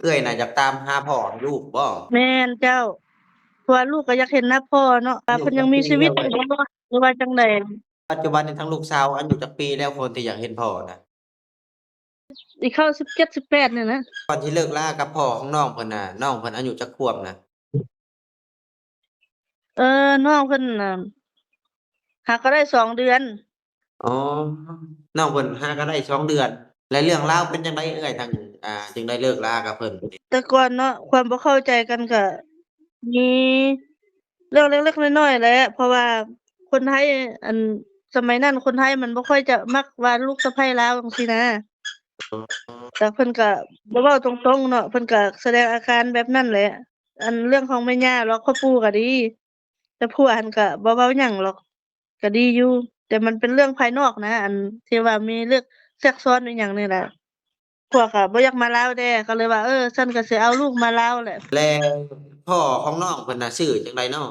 ເອື້ອຍນະຢາກຕາມຫາພໍ່ລູກບໍ່? ແມ່ນເຈົ້າ ເພາະວ່າລູກກໍຢາກເຫັນໜ້າພໍ່ເນາະ ວ່າເພິ່ນຍັງມີຊີວິດຢູ່ບໍ່ ຫຼືວ່າຈັ່ງໃດ? ປັດຈຸບັນນີ້ທາງລູກສາວອາຍຸຈັກປີແລ້ວ ຄົນທີ່ຢາກເຫັນພໍ່ນະ? ຊິເຂົ້າສິບເຈັດ ສິບແປດນີ້ນະ. ກ່ອນທີ່ເລີກລາກັບພໍ່ຂອງນ້ອງເພິ່ນນະ ນ້ອງເພິ່ນອາຍຸຈັກຂວບນະ? ເອີ ນ້ອງເພິ່ນນະ ຫາກໍໄດ້ສອງເດືອນ. ອໍ ນ້ອງເພິ່ນຫາກໍໄດ້ສອງເດືອນ. ແລະເລື່ອງລາວເປັນຈັ່ງໃດເອື້ອຍ ທາງ ອ່າ ຈຶ່ງໄດ້ເລີກລາກັບເພິ່ນ? ແຕ່ກ່ອນເນາະ ຄວາມບໍ່ເຂົ້າໃຈກັນກໍມີເລື່ອງເລັກໆນ້ອຍໆແຫຼະ ເພາະວ່າຄົນໄທ ອັນ ສະໄໝນັ້ນຄົນໄທມັນບໍ່ຄ່ອຍຈະມັກວ່າລູກສະໃພ້ລາວຈັ່ງຊີ້ນະ. ແຕ່ເພິ່ນກໍບໍ່ເວົ້າຕົງໆເນາະ ເພິ່ນກໍສະແດງອາການແບບນັ້ນແຫຼະ. ອັນເລື່ອງຂອງແມ່ຍ່າລະຄອບປູ່ກໍດີ ແຕ່ຜົວຫັ້ນກໍບໍ່ເວົ້າຫຍັງຫຼອກ ກໍດີຢູ່ ແຕ່ມັນເປັນເລື່ອງພາຍນອກນະ ອັນທີ່ວ່າມີເລື່ອງແຊກຊ້ອນອີ່ຫຍັງນີ້ລະ ຜົວກໍບໍ່ຢາກມາລາວແດ່ ກໍເລີຍວ່າ ເອີ ຊັ້ນກໍຊິເອົາລູກມາລາວແຫຼະ. ແລະພໍ່ຂອງນ້ອງເພິ່ນນະຊື່ຈັ່ງໃດເນາະ?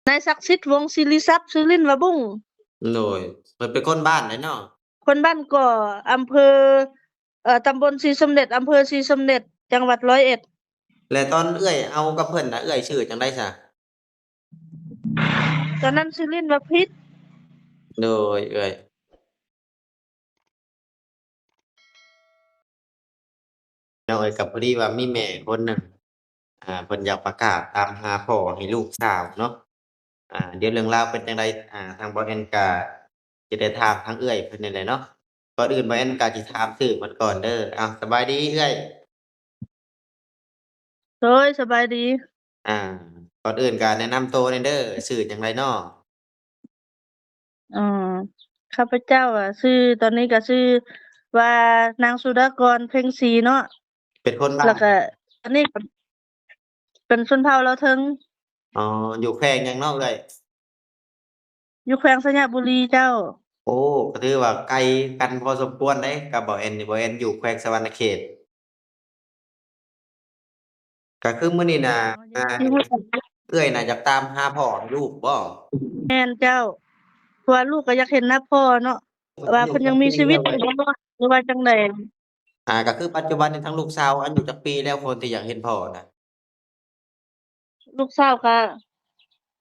ນາຍສັກສິດ ວົງສິລິຊັບ ຊື່ຫຼິ້ນວ່າບຸ້ງ. ໂດຍ ເພິ່ນເປັນຄົນບ້ານໃດເນາະ? ຄົນບ້ານກໍ ອຳເພີ ເອີ ຕຳບົນສີສົມເດັດ ອຳເພີສີສົມເດັດ ຈັງຫວັດຮ້ອຍເອັດ. ແລະຕອນເອື້ອຍເອົາກັບເພິ່ນນະ ເອື້ອຍຊື່ຈັ່ງໃດຊະ? ຕອນນັ້ນຊື່ຫຼິ້ນວ່າພິດ. ໂດຍເອື້ອຍ. ນ້ອງເອີຍ ກໍພໍດີວ່າມີແມ່ຄົນໜຶ່ງ ອ່າ ເພິ່ນຢາກປະກາດຕາມຫາພໍ່ໃຫ້ລູກສາວເນາະ. ອ່າ ດຽວເລື່ອງລາວເປັນຈັ່ງໃດ ອ່າ ທາງບ່າວແອນກະຈະໄດ້ຖາມທາງເອື້ອຍເພິ່ນນີ້ແຫຼະເນາະ. ກ່ອນອື່ນບ່າວແອນກະຊິຖາມຊື່ເພິ່ນກ່ອນເດີ. ເອົາ ສະບາຍດີເອື້ອຍ. ໂດຍ ສະບາຍດີ. ອ່າ ກ່ອນອື່ນກະແນະນຳໂຕແດ່ເດີ ຊື່ຈັ່ງໃດເນາະ? ອໍ ຂ້າພະເຈົ້າອະຊື່ ຕອນນີ້ກະຊື່ວ່າ ນາງສຸດາກອນ ເພັງສີເນາະ. ເປັນຄົນບ້ານ ແລ້ວກະ ອັນນີ້ ເປັນຊົນເຜົ່າລາວເທິງ. ອໍ ຢູ່ແຂວງຫຍັງເນາະເອື້ອຍ? ຢູ່ແຂວງໄຊຍະບູລີເຈົ້າ. ໂອ້ ກໍຖືວ່າໄກກັນພໍສົມຄວນເດ້ກັບບ່າວແອນນີ້. ບ່າວແອນຢູ່ແຂວງສະຫວັນນະເຂດ. ກໍຄືມື້ນີ້ນະ ເອື້ອຍນະຢາກຕາມຫາພໍ່ລູກບໍ່? ແມ່ນເຈົ້າ ເພາະວ່າລູກກໍຢາກເຫັນໜ້າພໍ່ເນາະ ວ່າເພິ່ນຍັງມີຊີວິດຢູ່ບໍ່ ຫຼືວ່າຈັ່ງໃດ? ອ່າ ກໍຄືປັດຈຸບັນນີ້ທາງລູກສາວອາຍຸຈັກປີແລ້ວ ຄົນທີ່ຢາກເຫັນພໍ່ນະ? ລູກສາວກໍ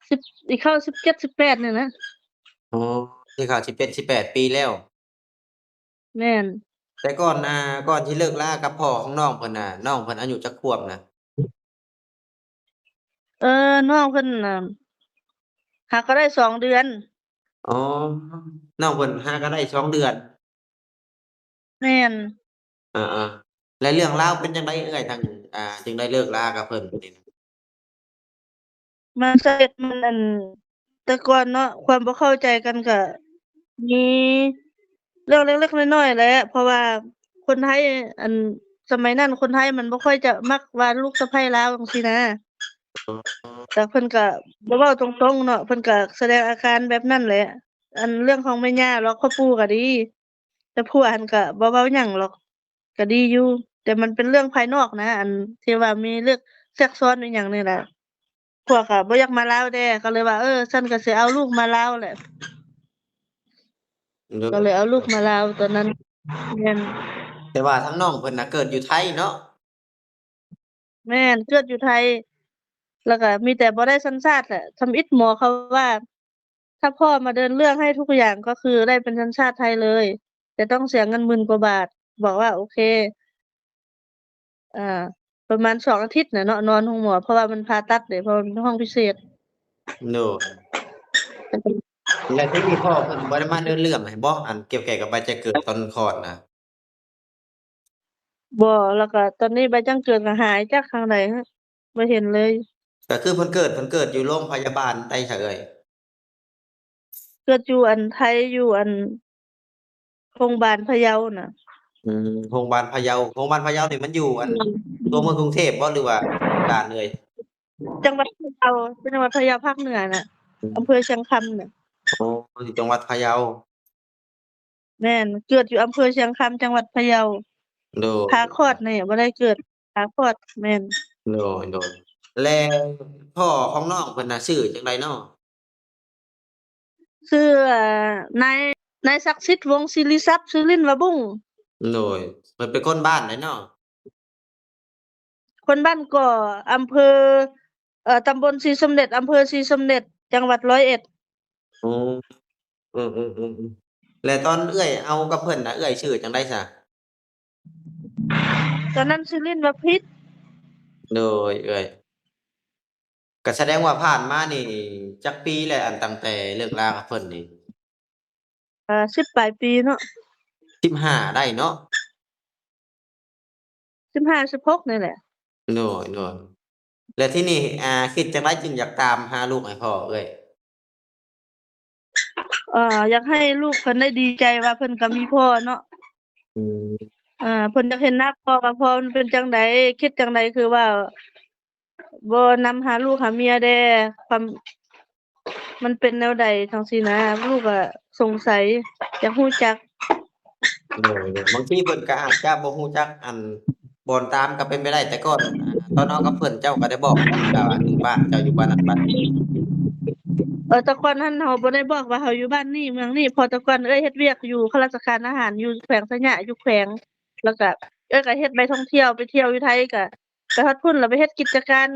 ສິບ ຊິເຂົ້າສິບເຈັດ ສິບແປດນີ້ນະ. ອໍ ຊິເຂົ້າສິບເຈັດ ສິບແປດປີແລ້ວ. ແມ່ນ. ແຕ່ກ່ອນ ອ່າ ກ່ອນທີ່ເລີກລາກັບພໍ່ຂອງນ້ອງເພິ່ນນະ ນ້ອງເພິ່ນອາຍຸຈັກຂວບນະ? ເອີ ນ້ອງເພິ່ນນະ ຫາກໍໄດ້ສອງເດືອນ. ອໍ ນ້ອງເພິ່ນຫາກໍໄດ້ສອງເດືອນ. ແມ່ນ. ເອີໆ ແລະເລື່ອງລາວເປັນຈັ່ງໃດເອື້ອຍ ທາງ ອ່າ ຈຶ່ງໄດ້ເລີກລາກັບເພິ່ນນີ້? ມັນສາເຫດມັນ ອັນ ແຕ່ກ່ອນເນາະ ຄວາມບໍ່ເຂົ້າໃຈກັນກະມີເລື່ອງເລັກໆນ້ອຍໆແຫຼະ ເພາະວ່າຄົນໄທ ອັນ ສະໄໝນັ້ນຄົນໄທມັນບໍ່ຄ່ອຍຈະມັກວ່າລູກສະໃພ້ລາວຈັ່ງຊີ້ນະ. ແຕ່ເພິ່ນກະບໍ່ເວົ້າຕົງໆເນາະ ເພິ່ນກະສະແດງອາການແບບນັ້ນແຫຼະ. ອັນເລື່ອງຂອງແມ່ຍ່າລະຄອບປູ່ກໍດີ ແຕ່ຜົວຫັ້ນກະບໍ່ເວົ້າຫຍັງຫຼອກ ກໍດີຢູ່ ແຕ່ມັນເປັນເລື່ອງພາຍນອກນະ ອັນທີ່ວ່າມີເລື່ອງແຊກຊ້ອນອີ່ຫຍັງນີ້ແຫຼະ. ຜົວກໍບໍ່ຢາກມາລາວແດ່ ກໍເລີຍວ່າ ເອີ ຊັ້ນກໍຊິເອົາລູກມາລາວແຫຼະ. ໂດຍ. ກໍເລີຍເອົາລູກມາລາວຕອນນັ້ນ. ແມ່ນ. ແຕ່ວ່າທາງນ້ອງເພິ່ນນະເກີດຢູ່ໄທເນາະ? ແມ່ນ ເກີດຢູ່ໄທ ແລ້ວກໍມີແຕ່ບໍ່ໄດ້ສັນຊາດແຫຼະ. ທຳອິດໝໍເຂົາວ່າ ຖ້າພໍ່ມາເດີນເລື່ອງໃຫ້ທຸກຢ່າງ ກໍຄືໄດ້ເປັນສັນຊາດໄທເລີຍ ແຕ່ຕ້ອງເສຍເງິນໝື່ນກວ່າບາດ. ບອກວ່າໂອເຄ ອ່າ ປະມານສອງອາທິດນະເນາະ ນອນໂຮງໝໍ ເພາະວ່າມັນຜ່າຕັດເດ້ ເພາະມັນເປັນຫ້ອງພິເສດ. ໂດຍ. ແລ້ວທີ່ນີ້ພໍ່ເພິ່ນບໍ່ໄດ້ມາເດີນເລື່ອງໃຫ້ບໍ່? ອັນກ່ຽວແກ່ກັບໃບແຈ້ງເກີດຕອນຄອດນະ? ບໍ່ ແລ້ວກໍຕອນນີ້ໃບແຈ້ງເກີດກໍຫາຍ ຈັກທາງໃດ ບໍ່ເຫັນເລີຍ. ກໍຄືເພິ່ນເກີດ ເພິ່ນເກີດຢູ່ໂຮງພະຍາບານໃດຊະເອື້ອຍ? ເກີດຢູ່ອັນໄທ ຢູ່ອັນໂຮງບານພະເຍົານະ. ອືມ ໂຮງບານພະເຍົາ ໂຮງບານພະເຍົານີ້ມັນຢູ່ອັນ ອືມ ຕົວເມືອງກຸງເທບບໍ່ ຫຼືວ່າກາງເອື້ອຍ? ຈັງຫວັດພະເຍົາ ເປັນຈັງຫວັດພະເຍົາພາກເໜືອນະ. ອືມ ອຳເພີຊຽງຄຳນະ. ໂອ້ ຢູ່ຈັງຫວັດພະເຍົາ. ແມ່ນ ເກີດຢູ່ອຳເພີຊຽງຄຳ ຈັງຫວັດພະເຍົາ. ໂດຍ. ຜ່າຄອດນີ້ບໍ່ໄດ້ເກີດ ຜ່າຄອດ. ແມ່ນ. ໂດຍ ໂດຍ. ແລ້ວພໍ່ຂອງນ້ອງເພິ່ນນະຊື່ຈັ່ງໃດເນາະ? ຊື່ ເອີ ນາຍ ນາຍສັກສິດ ວົງສິລິຊັບ ຊື່ຫຼິ້ນວ່າບຸ້ງ. ໂດຍ. ເພິ່ນເປັນຄົນບ້ານໃດເນາະ? ຄົນບ້ານກໍ ອຳເພີ ເອີ ຕຳບົນສີສົມເດັດ ອຳເພີສີສົມເດັດ ຈັງຫວັດຮ້ອຍເອັດ. ອືມ ອືມໆ ແລະຕອນເອື້ອຍເອົາກັບເພິ່ນນະ ເອື້ອຍຊື່ຈັ່ງໃດຊະ? ຕອນນັ້ນຊື່ຫຼິ້ນວ່າພິດ. ໂດຍເອື້ອຍ ກໍສະແດງວ່າຜ່ານມານີ້ຈັກປີແລ້ວ ອັນຕັ້ງແຕ່ເລີກລາກັບເພິ່ນນີ້? ເອີ ສິບປາຍປີເນາະ ສິບຫ້າໄດ້ເນາະ ສິບຫ້າ ສິບຫົກນີ້ແຫຼະ. ໂດຍ ໂດຍ ແລະທີນີ້ ອ່າ ຄິດຈັ່ງໃດຈຶ່ງຢາກຕາມຫາລູກໃຫ້ພໍ່ເອື້ອຍ? ເອີ ຢາກໃຫ້ລູກເພິ່ນໄດ້ດີໃຈວ່າເພິ່ນກໍມີພໍ່ເນາະ. ອືມ ເອີ ເພິ່ນຢາກເຫັນໜ້າພໍ່ວ່າພໍ່ມັນເປັນຈັ່ງໃດ ຄິດຈັ່ງໃດ ຄືວ່າບໍ່ນຳຫາລູກຫາເມຍແດ່ ຄວາມ ມັນເປັນແນວໃດຈັ່ງຊີ້ນະ ລູກກໍສົງໄສ ຢາກຮູ້ຈັກ. ໂດຍ ບາງທີເພິ່ນກໍອາດຈະບໍ່ຮູ້ຈັກ ອັນ ບ່ອນຕາມກໍເປັນໄປໄດ້ ແຕ່ກ່ອນ ອ່າ ຕອນເຮົາກັບເພິ່ນ ເຈົ້າກໍໄດ້ບອກວ່າ ອັນ ບ້ານເຈົ້າຢູ່ບ້ານນັ້ນບ້ານນີ້? ເອີ ແຕ່ກ່ອນຫັ້ນເຮົາບໍ່ໄດ້ບອກວ່າເຮົາຢູ່ບ້ານນີ້ເມືອງນີ້ ເພາະແຕ່ກ່ອນເອື້ອຍເຮັດວຽກຢູ່ຂ້າລາຊະການທະຫານຢູ່ແຂວງໄຊຍະ ຢູ່ແຂວງ ແລ້ວກໍເອື້ອຍກໍເຮັດໃບທ່ອງທ່ຽວ ໄປທ່ຽວຢູ່ໄທ ກໍໄປຮອດພຸ້ນ ແລ້ວໄປເຮັດກິດຈະການ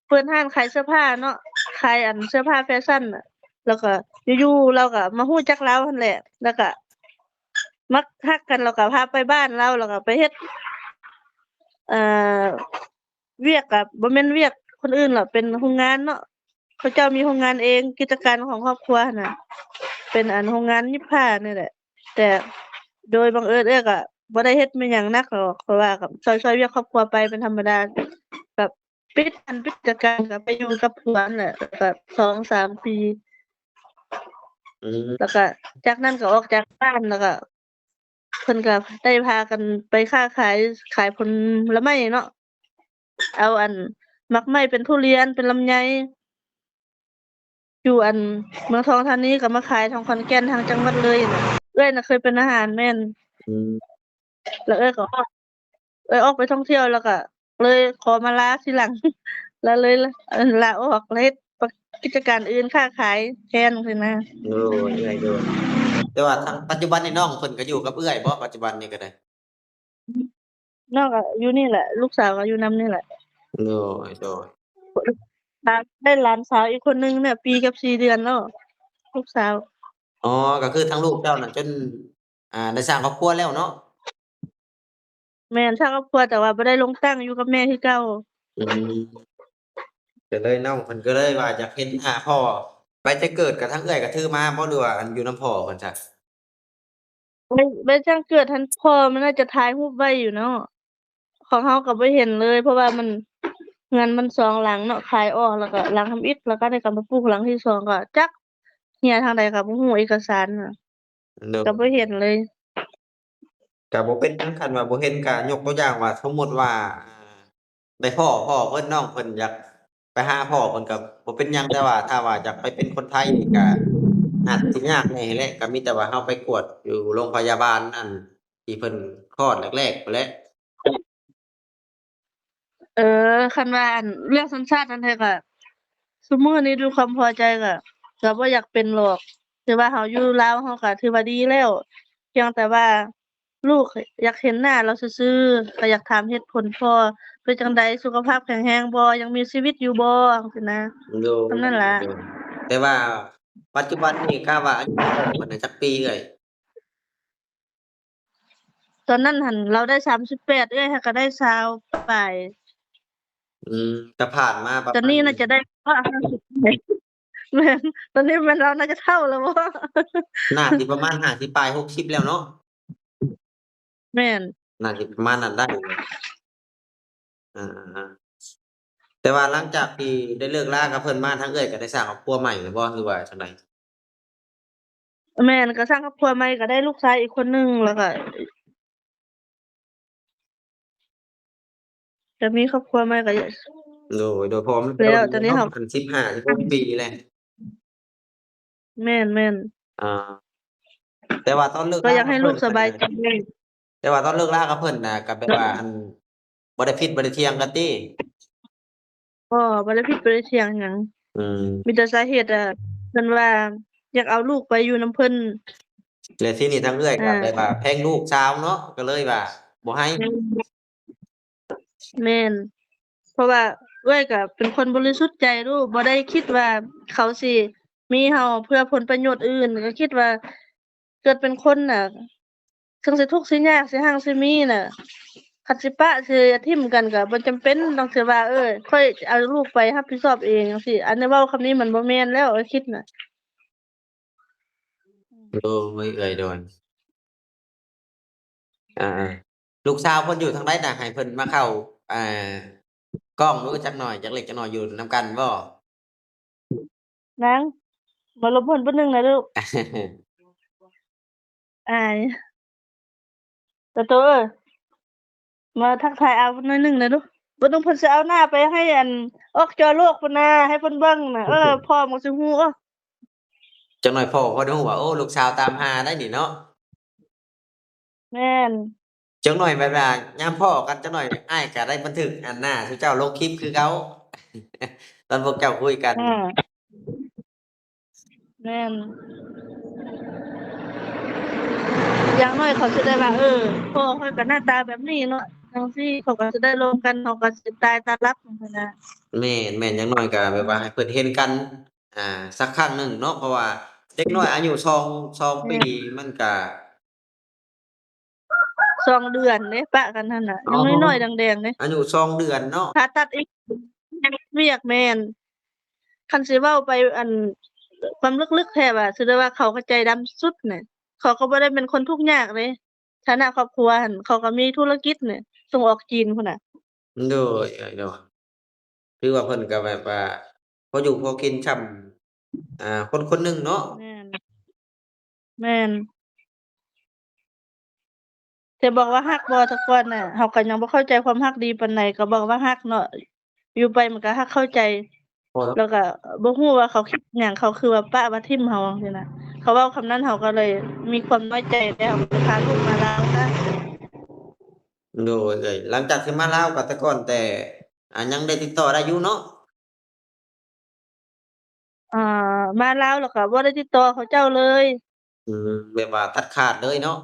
ເປີດຮ້ານຂາຍເສື້ອຜ້າເນາະ ຂາຍ ອັນ ເສື້ອຜ້າແຟຊັນນະ ແລ້ວກໍຢູ່ໆ ລາວກໍມາຮູ້ຈັກລາວຫັ້ນແຫຼະ ແລ້ວກໍມັກຮັກກັນ ແລ້ວກໍພາໄປບ້ານລາວ ແລ້ວກໍໄປເຮັດ ເອີ ວຽກກໍບໍ່ແມ່ນວຽກຄົນອື່ນດອກ ເປັນໂຮງງານເນາະ ເຂົາເຈົ້າມີໂຮງງານເອງ ກິດຈະການຂອງຄອບຄົວຫັ້ນນະ ເປັນ ອັນ ໂຮງງານຫຍິບຜ້ານີ້ແຫຼະ ແຕ່ໂດຍບັງເອີນເອື້ອຍກໍບໍ່ໄດ້ເຮັດແມ່ນຫຍັງໜັກດອກ ເພາະວ່າກໍຊ່ອຍໆວຽກຄອບຄົວໄປເປັນທຳມະດາ ແບບ ປິດອັນ ປິດກິດຈະການກໍໄປຢູ່ກັບຜົວຫັ້ນແຫຼະ ກໍສອງສາມປີ ອືມ ແລ້ວກໍຈາກນັ້ນກໍອອກຈາກບ້ານ ແລ້ວກໍເພິ່ນກໍໄດ້ພາກັນໄປຄ້າຂາຍ ຂາຍຜົນລະໄມ້ເນາະ ເອົາອັນໝາກໄມ້ເປັນທຸລຽນ ເປັນລຳໄຍ ຢູ່ອັນເມືອງທອງທານີ ກໍມາຂາຍທາງຂອນແກ່ນ ທາງຈັງຫວັດເລີຍນະ. ເອື້ອຍນະເຄີຍເປັນທະຫານ ແມ່ນ ອືມ ແລ້ວເອື້ອຍກໍອອກ ເອື້ອຍອອກໄປທ່ອງທ່ຽວ ແລ້ວກໍເລີຍຂໍມາລາທີຫຼັງ ແລ້ວເລີຍ ເອີ ລາອອກ ແລ້ວເຮັດກິດຈະການອື່ນ ຄ້າຂາຍແທນຊີ້ນະ. ໂດຍ ເອື້ອຍ ໂດຍ ແຕ່ວ່າທາງປັດຈຸບັນນີ້ນ້ອງເພິ່ນກໍຢູ່ກັບເອື້ອຍບໍ່? ປັດຈຸບັນນີ້ກໍໄດ້ ນ້ອງກໍຢູ່ນີ້ແຫຼະ ລູກສາວກໍຢູ່ນຳນີ້ແຫຼະ. ໂດຍ ໂດຍ ໄດ້ຫຼານສາວອີກຄົນໜຶ່ງເນຍ ປີກັບສີ່ເດືອນແລ້ວ ລູກສາວ. ອໍ ກໍຄືທາງລູກເຈົ້ານະຈົນ ອ່າ ໄດ້ສ້າງຄອບຄົວແລ້ວເນາະ? ແມ່ນ ສ້າງຄອບຄົວ ແຕ່ວ່າບໍ່ໄດ້ລົງຕັ້ງ ຢູ່ກັບແມ່ຄືເກົ່າ. ອືມ ກໍເລີຍນ້ອງເພິ່ນກໍເລີຍວ່າຢາກເຫັນໜ້າພໍ່ ໃບແຈ້ງເກີດກໍທາງເອື້ອຍກໍຖືມາບໍ່ ຫຼືວ່າ ອັນ ຢູ່ນຳພໍ່ເພິ່ນຊະ? ໃບ ໃບແຈ້ງເກີດຫັ້ນ ພໍ່ມັນໜ້າຈະຖ່າຍຮູບໄວ້ຢູ່ເນາະ ຂອງເຮົາກໍບໍ່ເຫັນເລີຍ ເພາະວ່າມັນ ເຮືອນມັນສອງຫຼັງເນາະ ຂາຍອອກ ແລ້ວກໍຫຼັງທຳອິດ ແລ້ວກໍໄດ້ກັບມາປູກຫຼັງທີສອງ ກໍຈັກເຫຍທາງໃດກໍບໍ່ຮູ້ ເອກະສານນະ ໂດຍ ກໍບໍ່ເຫັນເລີຍ. ກໍບໍ່ເປັນຫຍັງ ຄັນວ່າບໍ່ເຫັນ ກໍຍົກຕົວຢ່າງວ່າ ສົມມຸດວ່າ ໄດ້ພໍ້ພໍ່ເພິ່ນ ນ້ອງເພິ່ນຢາກໄປຫາພໍ່ເພິ່ນກໍບໍ່ເປັນຫຍັງ ແຕ່ວ່າຖ້າວ່າຢາກໄປເປັນຄົນໄທນີ້ກໍອາດຊິຍາກແດ່ແຫຼະ ກໍມີແຕ່ວ່າເຮົາໄປກວດຢູ່ໂຮງພະຍາບານ ອັນທີ່ເພິ່ນຄອດແລກໆພຸ້ນແຫຼະ. ເອີ ຄັນວ່າ ອັນ ເລື່ອງສັນຊາດນັ້ນແທ້ກໍ ຊຸມື້ນີ້ດ້ວຍຄວາມພໍໃຈກໍ ກໍບໍ່ຢາກເປັນດອກ ຖືວ່າເຮົາຢູ່ລາວເຮົາກໍຖືວ່າດີແລ້ວ ພຽງແຕ່ວ່າ ລູກຢາກເຫັນໜ້າລາວຊື່ໆ ກໍຢາກຖາມເຫດຜົນພໍ່ ເປັນຈັ່ງໃດ ສຸຂະພາບແຂງແຮງບໍ່ ຍັງມີຊີວິດຢູ່ບໍ່ ຈັ່ງຊີ້ນະ. ໂດຍ ສ່ຳນັ້ນລະ. ໂດຍ ແຕ່ວ່າປັດຈຸບັນນີ້ ກະວ່າອາຍຸຂອງເພິ່ນນະຈັກປີເອື້ອຍ? ຕອນນັ້ນຫັ້ນລາວໄດ້ສາມສິບແປດ ເອື້ອຍຫາກະໄດ້ຊາວປາຍ. ອືມ ກະຜ່ານມາປະມານ ຕອນນີ້ໜ້າຈະໄດ້ຫ້າສິບ ແມ່ນ ຕອນນີ້ແມ່ນລາວໜ້າຈະເຖົ້າແລ້ວບໍ່? ໜ້າຊິປະມານຫ້າສິບປາຍ ຫົກສິບແລ້ວເນາະ. ແມ່ນ ໜ້າຊິປະມານນັ້ນໄດ້. ອ່າ ແຕ່ວ່າຫຼັງຈາກທີ່ໄດ້ເລີກລາກັບເພິ່ນມາ ທາງເອື້ອຍກໍໄດ້ສ້າງຄອບຄົວໃໝ່ແລ້ວບໍ່ ຫຼືວ່າຈັ່ງໃດ? ແມ່ນ ກໍສ້າງຄອບຄົວໃໝ່ ກໍໄດ້ລູກຊາຍອີກຄົນໜຶ່ງ ແລ້ວກໍ ກໍມີຄອບຄົວໃໝ່ກໍ ໂດຍ ໂດຍ ເພາະວ່າມັນ ແລ້ວຕອນນີ້ເຮົາ ອັນ ສິບຫ້າ ສິບຫົກປີແລ້ວ. ແມ່ນໆ ອ່າ ແຕ່ວ່າຕອນເລີກ ກໍຢາກໃຫ້ລູກສະບາຍໃຈ. ແຕ່ວ່າຕອນເລີກລາກັບເພິ່ນນະ ກໍແບບວ່າ ອັນ ບໍ່ໄດ້ຜິດບໍ່ໄດ້ຖຽງກັນຕິ? ບໍ່ ບໍ່ໄດ້ຜິດບໍ່ໄດ້ຖຽງຫຍັງ. ອືມ ມີແຕ່ສາເຫດ ເອີ ເພິ່ນວ່າຢາກເອົາລູກໄປຢູ່ນຳເພິ່ນ ແລ້ວທີນີ້ທາງເອື້ອຍກໍ ອ່າ ແບບວ່າແພງລູກສາວເນາະ ກໍເລີຍວ່າບໍ່ໃຫ້. ແມ່ນ ແມ່ນ ພາະວ່າເອື້ອຍກໍເປັນຄົນບໍລິສຸດໃຈເດ້ ບໍ່ໄດ້ຄິດວ່າເຂົາຊິມີເຮົາເພື່ອຜົນປະໂຫຍດອື່ນ ກໍຄິດວ່າເກີດເປັນຄົນນະ ເຖິງຊິທຸກຊິຍາກ ຊິຮັ່ງຊິມີນະ ຄັນຊິປະຊິຖິ້ມກັນກໍບໍ່ຈຳເປັນຕ້ອງຊິວ່າ ເອີ ຂ້ອຍເອົາລູກໄປຮັບຜິດຊອບເອງຈັ່ງຊີ້. ອັນນີ້ເວົ້າຄຳນີ້ມັນບໍ່ແມ່ນແລ້ວ ເອື້ອຍຄິດນະ. ໂດຍ ເອື້ອຍ ໂດຍ ອ່າ ລູກສາວເພິ່ນຢູ່ທາງໃດນະ? ໃຫ້ເພິ່ນມາເຂົ້າ ອ່າ ກ້ອງດູຈັກໜ່ອຍ ຈັກເລັກຈັກໜ້ອຍ ຢູ່ນຳກັນບໍ່? ນາງ ມາລົບເພິ່ນຜູ້ໜຶ່ງນະລູກ ອາຍ. ຕາໂຕເອີຍ ມາທັກທາຍອາວໜ້ອຍໜຶ່ງແດ່ດູ. ບໍ່ຕ້ອງ ເພິ່ນຊິເອົາໜ້າໄປໃຫ້ອັນ ອອກຈໍໂລກພຸ້ນນາ ໃຫ້ເພິ່ນເບິ່ງນະ. ເອີ ພໍ່ມັນຊິຮູ້. ຈັກໜ້ອຍພໍ່ກໍໄດ້ຮູ້ວ່າ ໂອ້ ລູກສາວຕາມຫາໄດ໋ນີ້ເນາະ. ແມ່ນ. ຈັກໜ້ອຍແບບວ່າຍາມພໍ້ກັນຈັກໜ້ອຍ ອ້າຍກໍໄດ້ບັນທຶກອັນໜ້າສູ່ເຈົ້າລົງຄລິບຄືເກົ່າ ຕອນພວກເຈົ້າຄຸຍກັນ. ອືມ. ແມ່ນ. ຢ່າງໜ້ອຍເຂົາຊິໄດ້ວ່າ ເອີ ພໍ່ຂ້ອຍກໍໜ້າຕາແບບນີ້ເນາະ ຈັ່ງຊີ້ ເຂົາກໍຊິໄດ້ລົມກັນ ເຮົາກໍຊິຕາຍຕາຫຼັບຫັ້ນນະ. ແມ່ນໆ ຢ່າງໜ້ອຍກໍແບບວ່າໃຫ້ເພິ່ນເຫັນກັນ ອ່າ ສັກຄັ້ງໜຶ່ງເນາະ ເພາະວ່າເດັກນ້ອຍອາຍຸສອງ ສອງປີ ແມ່ນ ມັນກໍ ສອງເດືອນເດ້ ປະກັນຫັ້ນນະ ອໍ ຍັງນ້ອຍໆ ແດງໆ ເດ້ ອາຍຸສອງເດືອນເນາະ. ຜ່າຕັດອີກ ວຽກ ແມ່ນ. ຄັນຊິເວົ້າໄປອັນ ຄວາມເລິກໆ ແທ້ວ່າ ສະແດງວ່າເຂົາກໍໃຈດຳສຸດນະ. ເຂົາກໍບໍ່ໄດ້ເປັນຄົນທຸກຍາກເດ້ ຖານະຄອບຄົວຫັ້ນ ເຂົາກໍມີທຸລະກິດນີ້ ສົ່ງອອກຈີນພຸ້ນນະ. ໂດຍ ໂດຍ ໂດຍ. ຖືວ່າເພິ່ນກໍແບບວ່າພໍຢູ່ພໍກິນຊ່ຳ ອ່າ ຄົນຄົນໜຶ່ງເນາະ. ແມ່ນ ແມ່ນ. ແຕ່ບອກວ່າຮັກບໍ່ ແຕ່ກ່ອນນະ ເຮົາກໍຍັງບໍ່ເຂົ້າໃຈຄວາມຮັກດີປານໃດ ກໍບອກວ່າຮັກເນາະ ຢູ່ໄປມັນກໍຮັກເຂົ້າໃຈ ແລ້ວກໍບໍ່ຮູ້ວ່າເຂົາຄິດຫຍັງ ເຂົາຄືວ່າປະວ່າຖິ້ມເຮົາຈັ່ງຊີ້ນະ. ເຂົາເວົ້າຄຳນັ້ນ ເຮົາກໍເລີຍມີຄວາມນ້ອຍໃຈ ແລ້ວເຮົາກໍເລີຍພາລູກມາລາວຊະ. ໂດຍ ເອີຍ ຫຼັງຈາກທີ່ມາລາວກໍແຕ່ກ່ອນແຕ່ ອ່າ ຍັງໄດ້ຕິດຕໍ່ໄດ້ຢູ່ເນາະ? ອ່າ ມາລາວແລ້ວກໍບໍ່ໄດ້ຕິດຕໍ່ເຂົາເຈົ້າເລີຍ. ອືມ ແບບວ່າຕັດຂາດເລີຍເນາະ?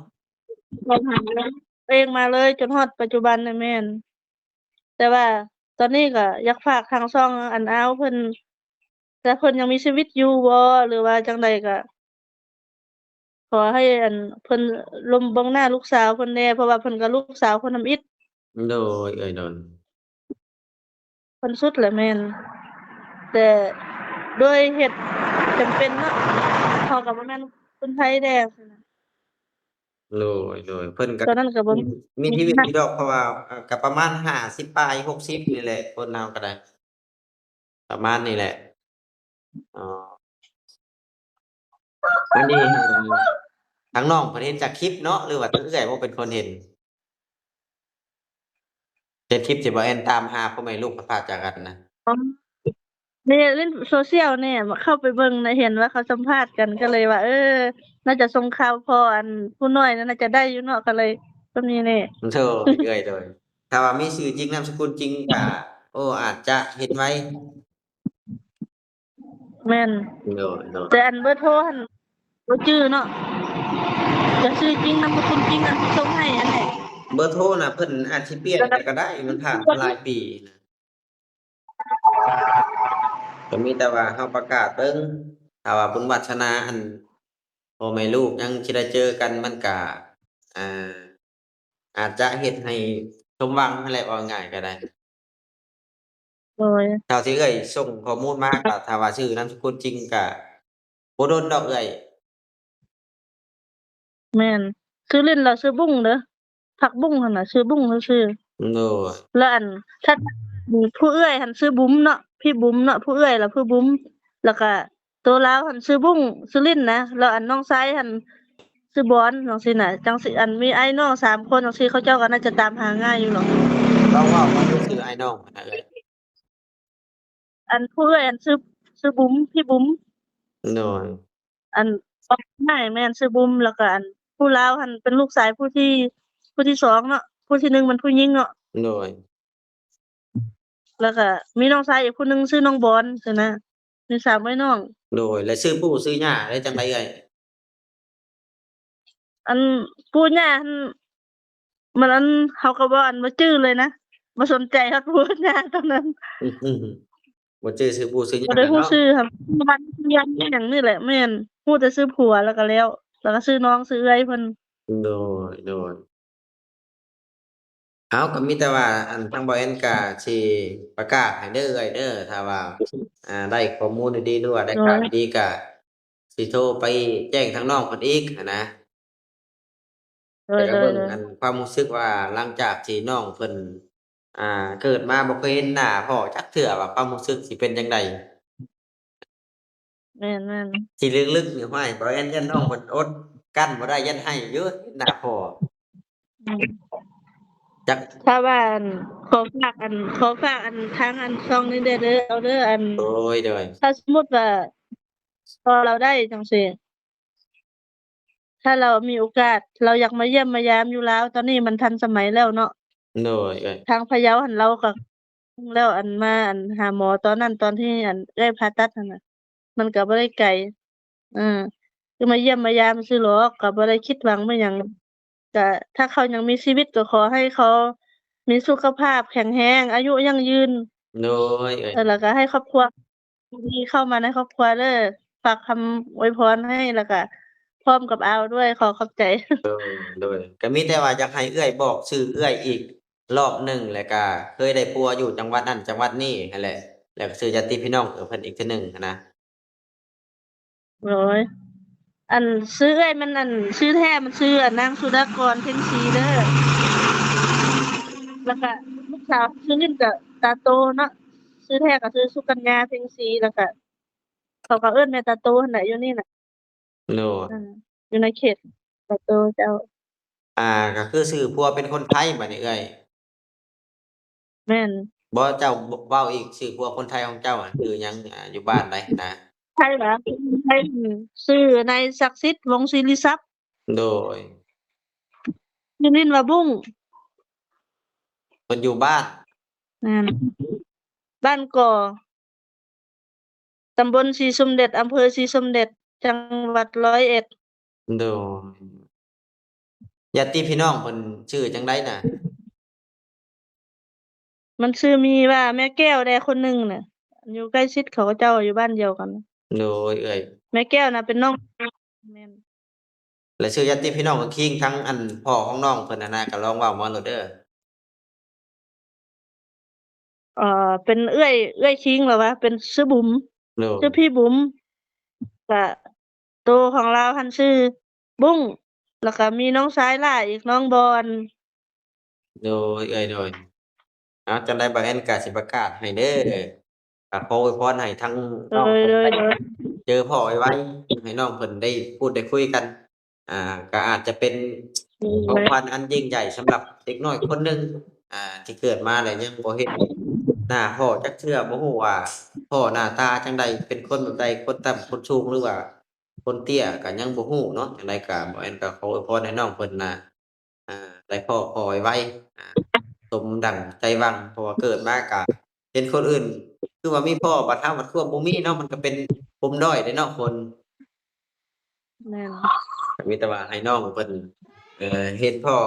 ໂທຫາເອງມາເລີຍ ຈົນຮອດປັດຈຸບັນນີ້ແມ່ນ. ແຕ່ວ່າຕອນນີ້ກໍຢາກຝາກທາງຊ່ອງອັນອາວເພິ່ນ ຖ້າເພິ່ນຍັງມີຊີວິດຢູ່ບໍ່ ຫຼືວ່າຈັ່ງໃດກໍ ຂໍໃຫ້ອັນ ເພິ່ນລົມເບິ່ງໜ້າລູກສາວເພິ່ນແດ່ ເພາະວ່າເພິ່ນກໍລູກສາວຄົນທຳອິດ. ໂດຍ ເອີຍ ໂດຍ. ເພິ່ນສຸດແຫຼະແມ່ນ ແຕ່ດ້ວຍເຫດຈຳເປັນເນາະ ເຮົາກໍບໍ່ແມ່ນຄົນໄທແດ່. ໂດຍ ໂດຍ. ເພິ່ນກໍ ຕອນນັ້ນກໍບໍ່ມີ ມີຊີວິດຢູ່ດອກ ເພາະວ່າ ເອີ ກໍປະມານຫ້າສິບປາຍ ຫົກສິບນີ້ແຫຼະ ຄົນເຮົາກໍໄດ້ ປະມານນີ້ແຫຼະ. ອໍ ອັນນີ້ທາງນ້ອງເພິ່ນເຫັນຈາກຄລິບເນາະ ຫຼືວ່າທາງເອື້ອຍບໍ່ເປັນຄົນເຫັນ? ເຮັດຄລິບທີ່ບໍ່ແອນຕາມຫາພໍ່ແມ່ລູກພັດພາກຈາກກັນນະ. ອໍ ໃນຫຼິ້ນໂຊຊຽວນີ້ ເຂົ້າໄປເບິ່ງນະ ເຫັນວ່າເຂົາສຳພາດກັນ ກໍເລີຍວ່າ ເອີ ໜ້າຈະສົ່ງຂ່າວພໍ່ອັນຜູ້ນ້ອຍນັ້ນ ໜ້າຈະໄດ້ຢູ່ເນາະ ກໍເລີຍສ່ຳນີ້ແຫຼະ. ໂດຍ ເອື້ອຍ ໂດຍ. ຖ້າວ່າມີຊື່ຈິງນາມສະກຸນຈິງກະ ໂອ້ ອາດຈະເຫັນໄວ. ແມ່ນ. ໂດຍ ໂດຍ. ແຕ່ອັນເບີໂທຫັ້ນບໍ່ຈື່ເນາະ ຈະຊື່ຈິງນາມສະກຸນຈິງອັນທີ່ສົ່ງໃຫ້ອັນນີ້. ເບີໂທນະ ເພິ່ນອາດຊິປ່ຽນແລ້ວກໍໄດ້ ມັນຜ່ານມາຫຼາຍປີນະ. ກໍມີແຕ່ວ່າເຮົາປະກາດເບິ່ງ ຖ້າວ່າບຸນວາດສະໜາອັນ ພໍ່ແມ່ລູກຍັງຊິໄດ້ເຈີກັນ ມັນກະ ອ່າ ອາດຈະເຮັດໃຫ້ສົມຫວັງຫັ້ນແຫຼະ ເວົ້າງ່າຍກໍໄດ້. ໂດຍ. ເທົ່າທີ່ເອື້ອຍສົ່ງຂໍ້ມູນມາ ກໍຖ້າວ່າຊື່ນາມສະກຸນຈິງກໍບໍ່ດົນດອກເອື້ອຍ. ແມ່ນ. ຊື່ຫຼິ້ນລາວຊື່ບຸ້ງເດີ ຜັກບຸ້ງຫັ້ນນະ ຊື່ບຸ້ງຊື່ໆ. ໂດຍ. ແລ້ວອັນ ຖ້າ ຜູ້ເອື້ອຍຫັ້ນຊື່ບຸ້ມເນາະ ພີ່ບຸ້ມເນາະ ຜູ້ເອື້ອຍລະຊື່ບຸ້ມ ແລ້ວກະ ໂຕລາວຫັ້ນຊື່ບຸ້ງ ຊື່ຫຼິ້ນນະ ແລ້ວອັນນ້ອງຊາຍຫັ້ນຊື່ບອນ ຈັ່ງຊີ້ນະ. ຈັ່ງຊີ້ ອັນມີອ້າຍນ້ອງສາມຄົນຈັ່ງຊີ້ ເຂົາເຈົ້າກໍໜ້າຈະຕາມຫາງ່າຍຢູ່ດອກ. ລອງເວົ້າມາດູຊື່ອ້າຍນ້ອງນະເອື້ອຍ. ອັນຜູ້ເອື້ອຍອັນຊື່ ຊື່ບຸ້ມ ພີ່ບຸ້ມ. ໂດຍ. ອັນນ້ອງຊາຍແມ່ນຊື່ບຸ້ມ ແລ້ວກໍອັນຜູ້ລາວຫັ້ນເປັນລູກຊາຍຜູ້ທີ ຜູ້ທີສອງເນາະ ຜູ້ທີໜຶ່ງແມ່ນຜູ້ຍິງເນາະ. ໂດຍ. ແລ້ວກະມີນ້ອງຊາຍອີກຜູ້ໜຶ່ງຊື່ນ້ອງບອນຊີ້ນະ ມີສາມເອື້ອຍນ້ອງ. ໂດຍ. ແລ້ວຊື່ປູ່ຊື່ຍ່າໄດ້ຈັ່ງໃດເອື້ອຍ? ອັນ ປູ່ຍ່າຫັ້ນ ມັນອັນ ເຮົາກໍບໍ່ອັນ ບໍ່ຈື່ເລີຍນະ. ບໍ່ສົນໃຈຮອດຜູ້ຮອດຍາຕອນນັ້ນ ອືມ ບໍ່ຈື່ຊື່ຜູ້ຊື່ຫຍັງ ບໍ່ໄດ້ຮູ້ຊື່ ຫຍັງ ຊື່ວັນຊື່ຫຍັງນີ້ແຫຼະ ແມ່ນ ຮູ້ແຕ່ຊື່ຜົວ ແລ້ວກໍແລ້ວ ແລ້ວກໍຊື່ນ້ອງຊື່ເອື້ອຍເພິ່ນ. ໂດຍ ໂດຍ. ເອົາ ກໍມີແຕ່ວ່າ ອັນ ທາງບ່າວແອນກໍຊິປະກາດໃຫ້ເດີເອື້ອຍເດີ ຖ້າວ່າ ອ່າ ໄດ້ຂໍ້ມູນດີໆ ຫຼືວ່າໄດ້ຂ່າວດີໆ ກໍຊິໂທໄປແຈ້ງທາງນ້ອງເພິ່ນອີກຫັ້ນນະ. ໂດຍ ແຕ່ກໍເບິ່ງ ໂດຍ ອັນ ຄວາມຮູ້ສຶກວ່າ ຫຼັງຈາກທີ່ນ້ອງເພິ່ນ ອ່າ ເກີດມາບໍ່ເຄີຍເຫັນໜ້າພໍ່ຈັກເທື່ອ ວ່າຄວາມຮູ້ສຶກຊິເປັນຈັ່ງໃດ? ແມ່ນໆ ທີ່ລຶກໆ ນີ້ ຫ້ວຍ ບ່າວແອນຢ້ານນ້ອງເພິ່ນອົດກັ້ນບໍ່ໄດ້ ຢ້ານໄຫ້ຢູ່ ເຫັນໜ້າພໍ່. ອືມ ຈັກ ຖ້າວ່າ ອັນ ຂໍຝາກ ອັນ ຂໍຝາກ ອັນ ທາງ ອັນ ຊ່ອງນີ້ແດ່ເດີ ເອົາເດີ ອັນ ໂດຍ ໂດຍ ຖ້າສົມມຸດວ່າ ພໍລາວໄດ້ຈັ່ງຊີ້ ຖ້າລາວມີໂອກາດ ລາວຢາກມາຢ້ຽມມາຢາມຢູ່ລາວ ຕອນນີ້ມັນທັນສະໄໝແລ້ວເນາະ. ໂດຍ ເອີຍ ທາງພະເຍົາຫັ້ນລາວກໍ ແລ້ວ ອັນ ມາ ອັນ ຫາໝໍຕອນນັ້ນ ຕອນທີ່ ອັນ ເອື້ອຍຜ່າຕັດຫັ້ນນະ ມັນກໍບໍ່ໄດ້ໄກ ເອີ ຄືມາຢ້ຽມມາຢາມຊື່ຫຼອກ ກໍບໍ່ໄດ້ຄິດຫວັງບໍ່ຫຍັງ ກະຖ້າເຂົາຍັງມີຊີວິດ ກໍຂໍໃຫ້ເຂົາມີສຸຂະພາບແຂງແຮງ ອາຍຸຢັ້ງຢືນ. ໂດຍ ເອີຍ ເອີ ແລ້ວກໍໃຫ້ຄອບຄົວດີເຂົ້າມາໃນຄອບຄົວເດີ ຝາກຄຳອວຍພອນໃຫ້ ແລ້ວກໍພ້ອມກັບອາວດ້ວຍ ຂໍຂອບໃຈ. ໂດຍ ໂດຍ ກໍມີແຕ່ວ່າຢາກໃຫ້ເອື້ອຍບອກຊື່ເອື້ອຍອີກລອບໜຶ່ງ ແລ້ວກໍເຄີຍໄດ້ຜົວຢູ່ຈັງຫວັດນັ້ນຈັງຫວັດນີ້ຫັ້ນແຫຼະ ແລ້ວກໍຊື່ຍາດຕິພີ່ນ້ອງເພິ່ນອີກເທື່ອໜຶ່ງຫັ້ນນະ. ໂດຍ ອັນ ຊື່ເອື້ອຍມັນ ອັນ ຊື່ແທ້ມັນຊື່ ອັນ ນາງສຸດາກອນ ເພັງສີເດີ ແລ້ວກະລູກສາວຊື່ຫຼິ້ນກະຕາໂຕເນາະ ຊື່ແທ້ກະຊື່ສຸກັນຍາ ເພັງສີ ແລ້ວກະເຂົາກະເອີ້ນແມ່ຕາໂຕຫັ້ນແຫຼະ ຢູ່ນີ້ນະ. ໂດຍ ເອີ ຢູ່ໃນເຂດຕາໂຕເຈົ້າ. ອ່າ ກະຄືຊື່ຜົວເປັນຄົນໄທບາດນີ້ເອື້ອຍ. ແມ່ນ. ບໍ່ ເຈົ້າເວົ້າອີກ ຊື່ຜົວຄົນໄທຂອງເຈົ້າ ອາ ຊື່ຫຍັງ ອາ ຢູ່ບ້ານໃດນະ? ໄທຫວາ? ໄທ ຊື່ນາຍສັກສິດ ວົງສິລິຊັບ. ໂດຍ. ຊື່ຫຼິ້ນວ່າບຸ້ງ. ເພິ່ນຢູ່ບ້ານ? ແມ່ນ. ບ້ານກໍ ຕຳບົນສີສົມເດັດ ອຳເພີສີສົມເດັດ ຈັງຫວັດຮ້ອຍເອັດ. ໂດຍ. ຍາດຕິພີ່ນ້ອງເພິ່ນຊື່ຈັ່ງໃດນະ? ມັນຊື່ມີວ່າແມ່ແກ້ວແດ່ຄົນໜຶ່ງນະ ຢູ່ໃກ້ຊິດເຂົາເຈົ້າ ຢູ່ບ້ານດຽວກັນ. ໂດຍ ເອື້ອຍ. ແມ່ແກ້ວນະເປັນນ້ອງ ແມ່ນ. ແລະ ຊື່ຍາດຕິພີ່ນ້ອງກໍຄີງທັງ ອັນ ພໍ່ຂອງນ້ອງເພິ່ນຫັ້ນນະ ກໍລອງເວົ້າມາໂລດເດີ. ເອີ ເປັນເອື້ອຍ ເອື້ອຍຄີງລະວະ ເປັນຊື່ບຸມ. ໂດຍ. ຊື່ພີ່ບຸມ ກະໂຕຂອງລາວຫັ້ນຊື່ບຸ້ງ ລະກະມີນ້ອງຊາຍຫຼ້າອີກ ນ້ອງບອນ. ໂດຍ ເອື້ອຍ ໂດຍ. ເອົາ ຈັ່ງໃດບ່າວແອນກະຊິປະກາດໃຫ້ເດີ ກະຂໍອວຍພອນໃຫ້ທັງນ້ອງເພິ່ນໄດ້ເຈີພໍ່ໄວໆ ໃຫ້ນ້ອງເພິ່ນໄດ້ພູດໄດ້ຄຸຍກັນ. ອ່າ ກໍອາດຈະເປັນຂອງຂວັນອັນຍິ່ງໃຫຍ່ສຳລັບເດັກນ້ອຍຄົນໜຶ່ງ ອ່າ ທີ່ເກີດມາແລ້ວຍັງບໍ່ເຫັນໜ້າພໍ່ຈັກເທື່ອ ບໍ່ຮູ້ວ່າພໍ່ໜ້າຕາຈັ່ງໃດ ເປັນຄົນແບບໃດ ຄົນຕ່ຳຄົນສູງ ຫຼືວ່າຄົນເຕ້ຍ ກໍຍັງບໍ່ຮູ້ເນາະ. ຈັ່ງໃດກໍ ບ່າວແອນກໍຂໍອວຍພອນໃຫ້ນ້ອງເພິ່ນນະ ອ່າ ໄດ້ພໍ່ ພໍ່ໄວໆ ອ່າ ສົມດັ່ງໃຈຫວັງ ເພາະວ່າເກີດມາກໍເຫັນຄົນອື່ນຄືວ່າມີພໍ່ ບັດເຮົາບັດຄວາມບໍ່ມີເນາະ ມັນກໍເປັນປົມດ້ອຍເດ້ເນາະຄົນ. ແມ່ນ. ກໍມີແຕ່ວ່າໃຫ້ນ້ອງເພິ່ນ ເອີ ເຫັນພໍ່.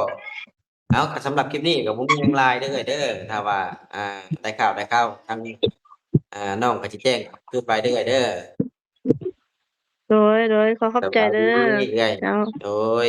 ເອົາ ກໍສຳລັບຄລິບນີ້ກໍບໍ່ມີຫຍັງຫຼາຍເດີເອື້ອຍເດີ ຖ້າວ່າ ອ່າ ໄດ້ຂ່າວ ໄດ້ຂ່າວ ທາງ ອ່າ ນ້ອງກໍຊິແຈ້ງຄືນໄປເດີເອື້ອຍເດີ. ໂດຍ ໂດຍ ຂໍຂອບໃຈເດີ. ສະບາຍດີເອື້ອຍ. ເຈົ້າ. ໂດຍ.